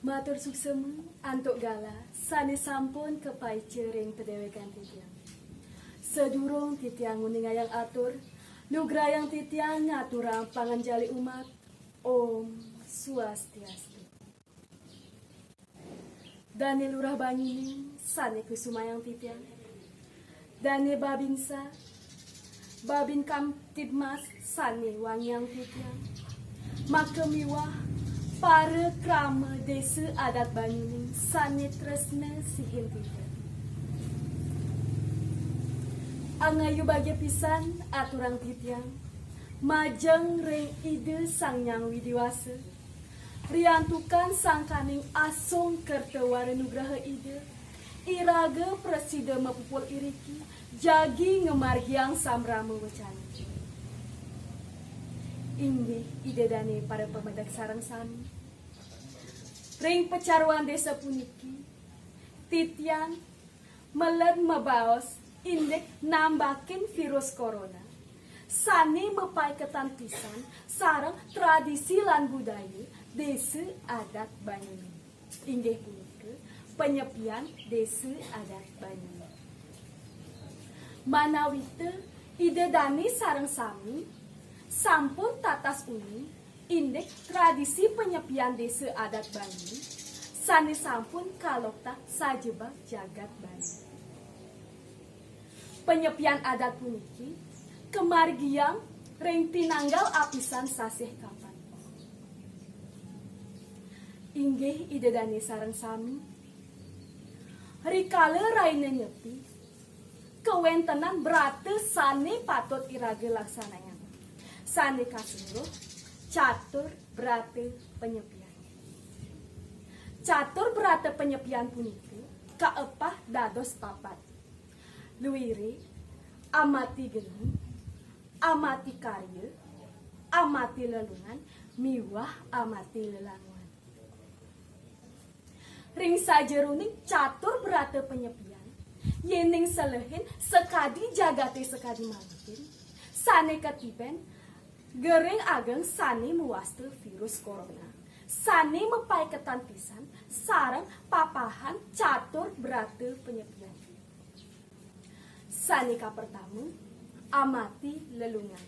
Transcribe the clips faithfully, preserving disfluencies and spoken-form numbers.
Matur suksema antuk galah sane sampun kapaica ring padewekang titiang. Sadurung titiang nguningayang atur, lugrayang titiang ngaturang panganjali umat. Om Swastiastu. Dane Lurah Banyuning sane kusumayang titiang. Dane Babinsa, Babin Kamtibmas sane wangiang titiang. Maka miwah para krama Desa Adat Banyuning sane tresna sihin titiang. Angayu bagia pisan aturang titiang majeng ring Ida Sang Hyang Widi Wasa. Riantukan sangkaning asung kerta wara nugraha Ida, iraga prasida mapupul iriki, jagi ngamargiang sambrama wecana. Inggih Ida dane para pamedek sareng sami. Ring pacaruan desa puniki, titiang meled mabaos indik nambakin virus corona sane mapaiketan pisan sareng tradisi lan budaya Desa Adat Banyuning. Inggih punika panyepian Desa Adat Banyuning. Manawita Ida dane sareng sami sampun tatas uning indik tradisi panyepian Desa Adat Banyuning sane sampun kaloktah sajebag jagat Bali. Panyepian adat puniki kamargiang ring pinanggal apisan sasih Kapat. Inggih Ida dane sareng sami, rikala raina Nyepi, kawentenan brata sane patut iraga laksanayang, sane kasuruh catur brata panyepian. Catur brata panyepian punika kaepah dados papat. Luire, amati geni, amati karya, amati lelungan, miwah amati lelanguan. Ring sajeroning catur brata panyepian, yening selehin sakadi jagate sakadi mangkin, sane katiben gering ageng sane mawasta virus corona, sane mapaiketan pisan sareng papahan catur brata panyepian. Sane kapertama, amati lelungan.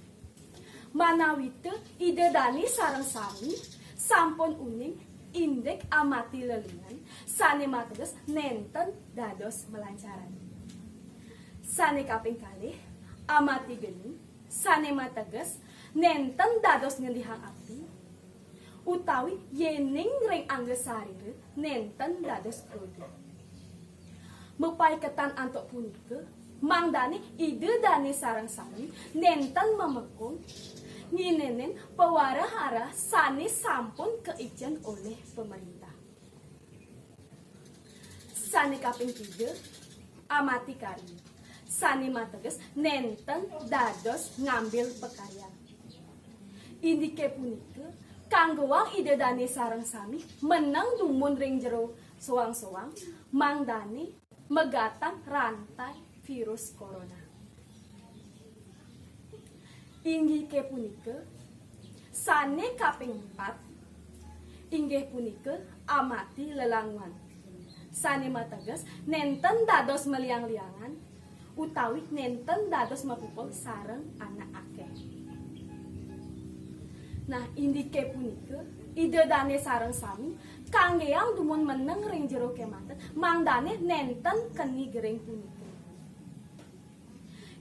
Manawita Ida dane sareng sami sampun uning indik amati lelungan sane mateges nenten dados malancaran. Sane kaping kalih, amati geni sane mateges nenten dados ngendihang api, utawi yening ring angga sarira nenten dados kroda. Mapaiketan antuk punika, mangdane Ida dane sareng sami nenten mamekung nginenin pawarah-arah sane sampun kaicen olih pamarentah. Sane kaping tiga, amati karya. Sane mateges nenten dados ngambil pakaryan. Indike punika, kanggoang Ida dane sareng sami meneng dumun ring jero soang-soang, mangdane megatang rantai virus corona. Inggih punika, sane kaping empat, inggih punika amati lelanguan. Sane mateges nenten dados maliang-liangan utawi nenten dados mapupul sareng anak akeh. Nah, indike punika, Ida dane sareng sami kanggeang dumun meneng ring jero kemah ten, mangdane nenten keni gering punika.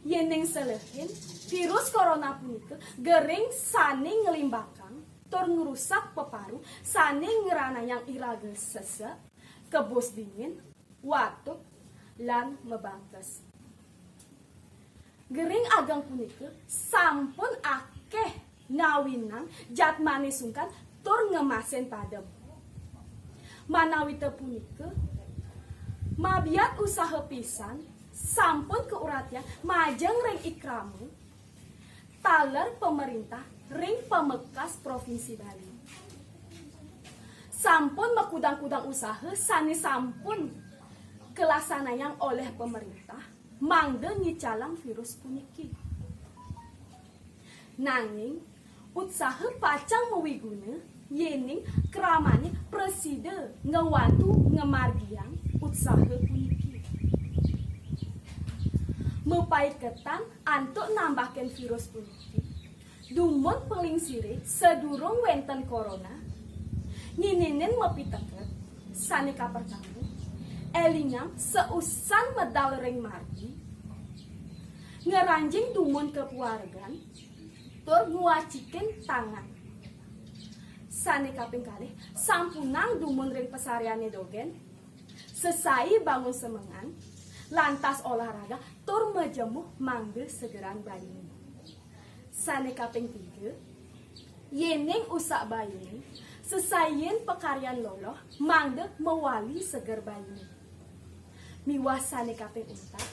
Yening selehin, virus corona punika gering sane nglimbakang tur ngrusak peparu sane ngranayang iraga sesek, kebus dingin, watuk, lan mabangkes. Gering ageng punika sampun akeh ngawinang jadmane sungkan tur ngemasin padem. Manawita punika, mabiat usaha pisan sampun kauratiang majeng ring ikrama taler pamarentah ring pamekas Provinsi Bali. Sampun makudang-kudang usaha sane sampun kalaksanayang olih pamarentah mangda nyicalang virus puniki. Nanging, utsaha pacang mawiguna yening kramane prasida ngwantu ngamargiang utsaha puniki. Mapaiketan antuk nambakin virus puniki, dumun panglingsire sadurung wenten corona, nyininin mapiteket, sane kapertama, elingang sausan medal ring margi, ngranjing dumun kapuargan, tur ngwacikin tangan. Sane kaping kalih, sampunang dumun ring pasariane dogen, sesai bangun semengan, lantas olahraga, tur majemuh mangda segeran bayune. Sane kaping tiga, yening usak bayune, sesaiin pakaryan loloh, mangda mawali seger bayune. Miwah sane kaping untat,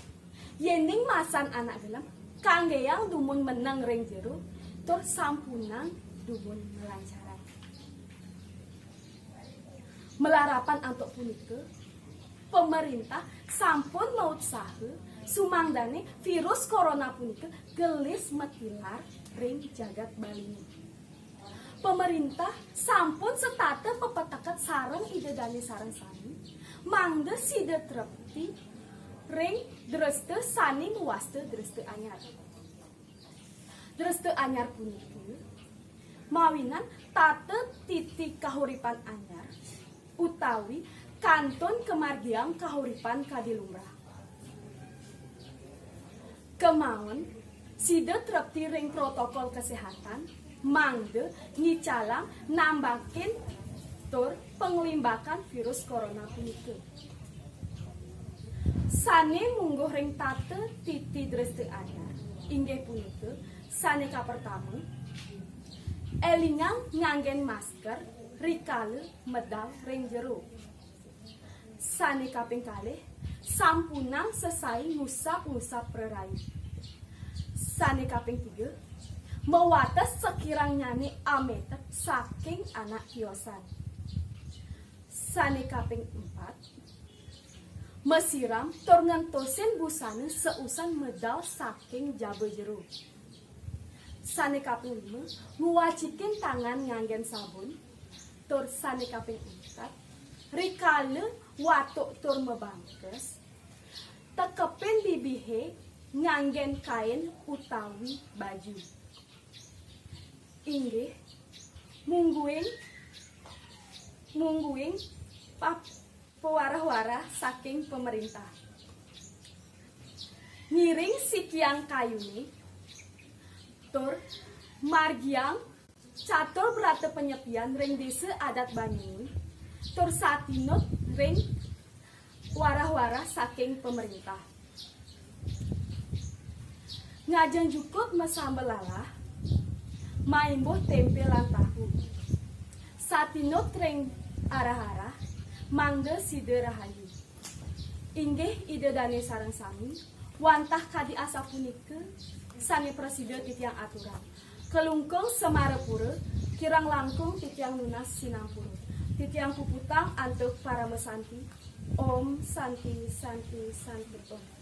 yening masan anak gelem, kanggeang dumun meneng ring jero, tur sampunang dumun malancaran. Malarapan antuk punika, pamerintah sampun mautsaha sumangdane virus corona punika gelis matilar ring jagat Baline. Pamerintah sampun setata mapateket sareng Ida Dane sareng sami, mangda sida trepti ring dresta sane mawasta dresta anyar. Dresta anyar punika mawinan tata titi kahuripan anyar utawi kantun kamargiang kahuripan kadi lumrah. Kemaon, sida trepti ring protokol kesehatan, mangda ngicalang nambakin tur panglimbakan virus corona punika. Sane mungguh ring tata titi dresta anyar, inggih punika, sane kapertama, elingang nganggen masker rikala medal ring jero. Sane kaping kalih, sampunang sesai ngusap-ngusap prarain. Sane kaping tiga, mawates sakirangnyané ametet saking anak tiosan. Sane kaping empat, masiram tur ngentosin busana sausan medal saking jaba jero. Sane kaping lima, ngwacikin tangan nganggen sabun. Tur sane kaping empat, rikala watuk tur mabangkes, tekepin bibihe nganggen kain utawi baju. Inggih, mungguing, mungguing pap-, pawarah-warah saking pamerintah. Ngiring sikiang kayune, tur margiang catur brata panyepian ring desa adat Banyuning, tur satinut ring warah-warah saking pamerintah. Ngajeng jukut masambel lalah, maimbuh tempe lan tahu. Satinut ring arah-arah, mangda sida rahayu. Inggih Ida Dane sareng sami, wantah kadi asapunika sane prasida titiang aturang. Klungkung Semarapura, kirang langkung titiang nunas sinampura. Titiang puputang antuk parama santi. Om Santi, Santi, Santi, Om.